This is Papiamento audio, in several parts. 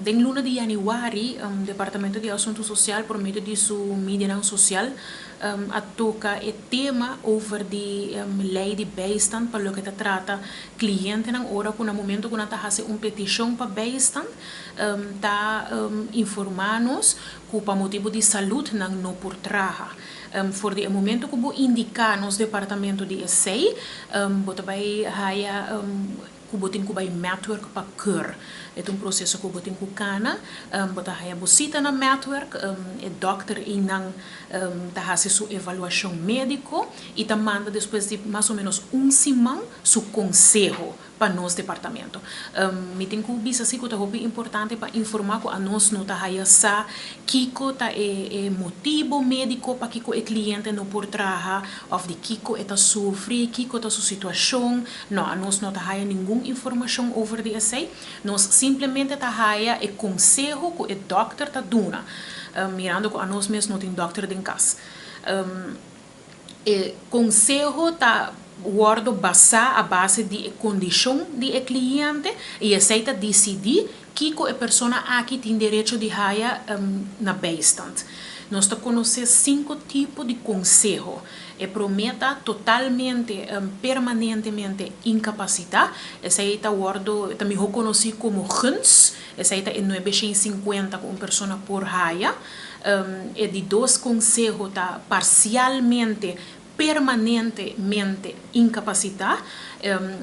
Den luna di januari, Departamento di Asunto Social por medio di su medianan social a toca e tema over di ley di bijstand pa loke ta trata clientenan ora cu na momento cu nan ta haci un peticion pa bijstand ta informa nos cu pa motibo di salud nan no por traha. For di e momento cu bo indica nos departamento di esey, bo ta bay haya cu bo tin cu bay Metwerk pa keur. E ta un proceso cu bo tin cu cana. Bo ta haya bo cita na Metwerk, e dokter eynan ta haci su evaluacion medico y ta manda despues di mas o menos un siman su conseho pa nos departamento. Mi tin cu bisa si cu ta hopi importante pa informa cu anos no ta haya sa kico ta e motibo medico pakico e cliente no por traha of di kico e ta sufri, kico ta su situacion. No, anos no ta haya ningun informacion over di esey. Nos simplemente ta haya e conseho cu e dokter ta duna, mirando cu anos mes no tin dokter den cas. E conseho ta wordo basa a base di e condicion di e cliente y esey ta dicidi kico e persona aki tin derecho di haya na bijstand. Nos ta conoce cinco tipo di conseho. E prome ta totalmente, permanentemente incapacita. Esey ta wordo, ta miho conoci como guns. Esey ta e 950 cu un persona por haya. E di dos conseho ta parcialmente, permanentemente incapacita.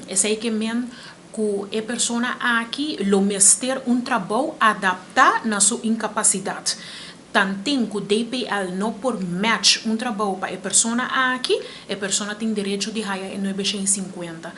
Esey ke men cu e persona aki lo mester un trabou adapta na su incapacidad. Tanten cu DPL no por match un trabou pa e persona aki, e persona tin derecho di haya e 950.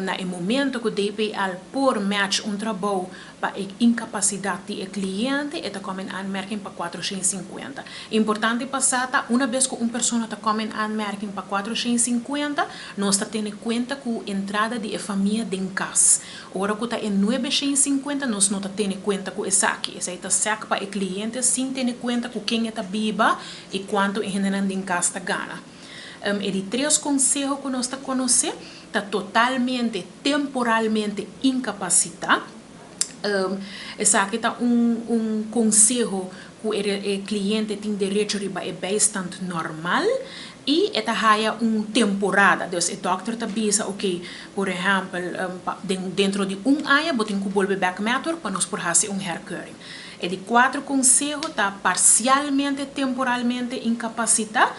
Na e momento cu DPL por match un trabou pa e incapacidad di e cliente, e ta come in aanmerking pa 450. Importante pa sa ta, una bes cu un persona ta come in aanmerking pa 450, nos ta tene cuenta cu entrada di e famia den cas. Ora cu ta e 950, nos no ta tene cuenta cu esaki. Esey ta sec pa e cliente sin tene cuenta cu ken e ta biba y cuanto e hendenan den cas ta gana. E di tres conseho cu nos ta conoce ta totalmente, temporalmente incapacita. Esaki ta un conseho cu e cliente tin derecho riba e bijstand normal y e ta haya un temporada. Dus e dokter ta bisa, ok, por ehempel, dentro di un aña bo tin cu bolbe back Metwerk pa nos por haci un herkeuring. E di cuatro conseho ta parcialmente, temporalmente incapacita.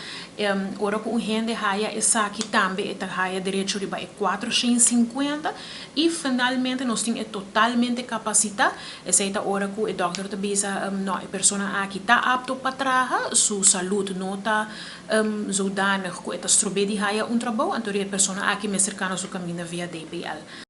Ora cu un hende haya esaki tambe e ta haya derecho riba e 450 y finalmente nos tin e totalmente capacita. Esey ta ora cu e dokter ta bisa, no, e persona aki ta apto pa traha, su salud no ta zodanig cu e ta strobe di haya un trabou, anto e persona aki mester cana su caminda via DPL.